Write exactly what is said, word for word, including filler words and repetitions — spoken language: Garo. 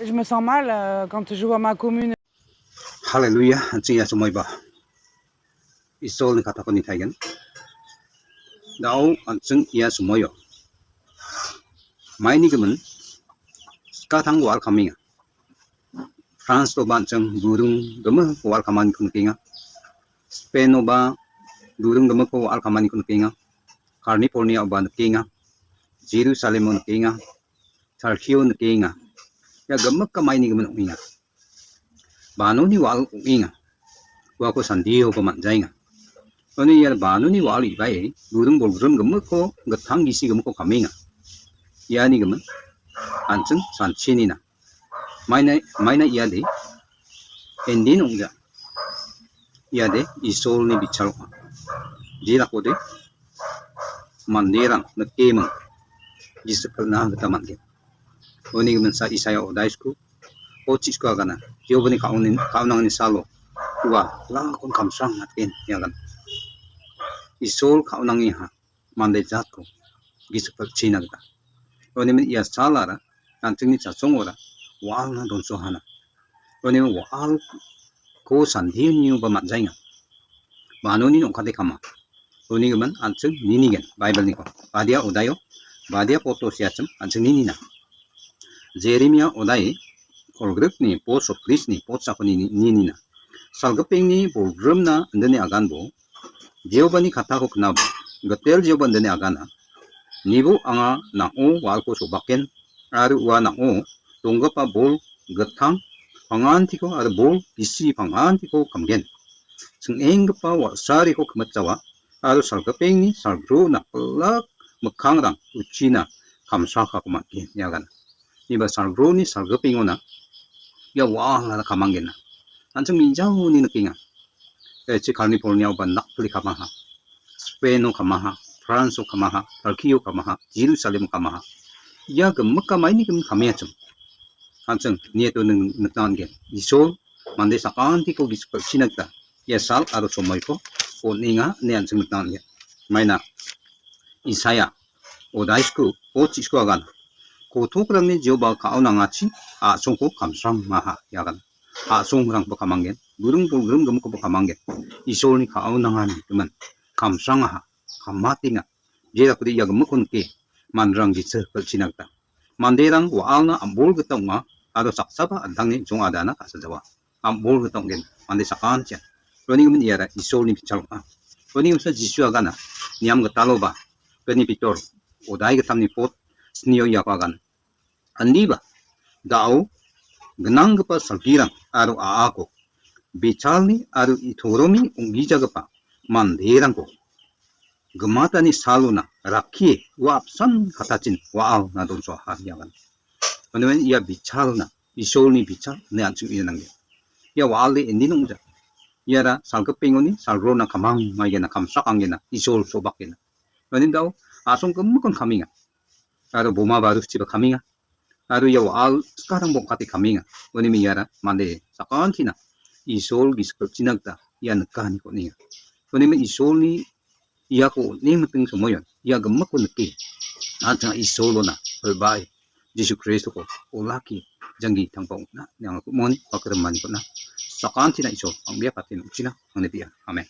Je me sens mal, euh, quand je vois ma commune. Haleluya, an·ching ia somoiba Isolni katako nitaigen. Da·o an·ching ia somoio maini gimin skatang wal kamenga. France-oba an·ching buring gimik wal kamaniko nikenga. Spain-oba buring gimiko wal kamaniko nikenga. California-oba nikenga. Jerusalem-o nikenga. Turkey-o nikenga. Ia gimik kamaini gimin ong·enga. Banoni wal ong·enga. Uako sandioba man·jaenga. Uno ia banoni wal ibae buring bolgrim gimikko gittam gisi gimikko kamenga. Iani gimin an·ching sanchinina. Maina, maina iade endin ong·ja. Iade Isolni bichal ong·a. Jelakode manderang nikeming gisik pil·na gita man·gen. Uni giminsa Isaiah odaisku, o chisku agana, Jehovahni ka·ongni, ka·onangni salo ua lakon kamsrang natgen iagan. Isol ka·onangiha mande jatko gisik pil·china gita. Uni min ia salara an·chingni chasongora walna donsohana. Uni min walko sandenioba man·jaenga. Banoni ong·kate kama. Uni gimin an·ching ninigen Bible-niko. Badia odaio, badia poto siachim an·ching ninina. Jeremia odai kolgrikni pot sotgrisni potsako nini-, ninina. Salgipengni bolgrimna indine aganbo, Jehovahni katako knabo, Gitel Jehovah indine agana. Nibo anga nang·o walko sobaken, aro ua nang·o donggipa bol gittam pangantiko aro bol gisi pangantiko kamgen. Ching·enggipa wa·sariko kimitjawa, aro salgipengni salgro napilak mikkangrang uchina kamsakako man·gen, iagan. Iba salgroni salgipengona ia wa·alara kamanggena. An·ching minjaoni nikenga. Ia chi California-oba nakpile kamaha. Spain-o kamaha, France-o kamaha, Turkey-o kamaha, Jerusalem-o kamaha. Ia gimik kamaini gimin kameachim. An·ching nieto ning nikna man·gen. Isol mande sakantiko gisik pil·china gita ia sal aro somoiko on·enga ine an·ching nikna man·gen. Maina Isaiah odaisku, o chisku agan. Kotokrangni Jehovah ka·onangachi a·songko kamsrangaha, iagan. A·songrangba kamanggen, buring bolgrim gimikkoba kamanggen. Isolni ka·onangani gimin kamsrangaha, kamatenga. Jerakode ia gimikko nike manderang gisik pil·china gita. Manderang wa·alna am·bol gita ong·a, aro saksaba an·tangni jong·adana ka·sajawa. Am·bol gita ong·gen, mande sakantian. Uni gimin iara Isolni bichal ong·a. Uni gimsa Jisu agana, niam gitaloba, bini bitor, odai gittamni pot, snio iako agan. Indiba, da·o gnanggipa salgirang aro a·ako, bichalni aro itoromi ong·gijagipa manderangko gimatani salona rakkie ua apsan katachin wa·alna donsoaha iagan. Uno ia bichalna, Isolni bichal ine an·ching uina nangen. Ia wa·alde endin ong·ja. Iara salgipengoni salgrona kamang maigena, kamsrak anggena, Isol sobakgena. Uandao a·song gimikkon kamenga. Aro boma baruchiba kamenga. Aro ia wa·al skarangba ong·kate kamenga. Uni min iara mande sakantina Isol gisik pil·china gita ia nika iniko on·enga. Uni min Isolni iako on·e miting somoion ia gimikko nike. An·ching Isolona pil·bae Jisu Kristoko olaki janggi tangba ong·na ine anga ku·mongni bakrimaniko on·a. Sakantina Isol, bang·bea patin ong·china angne bia. Amen.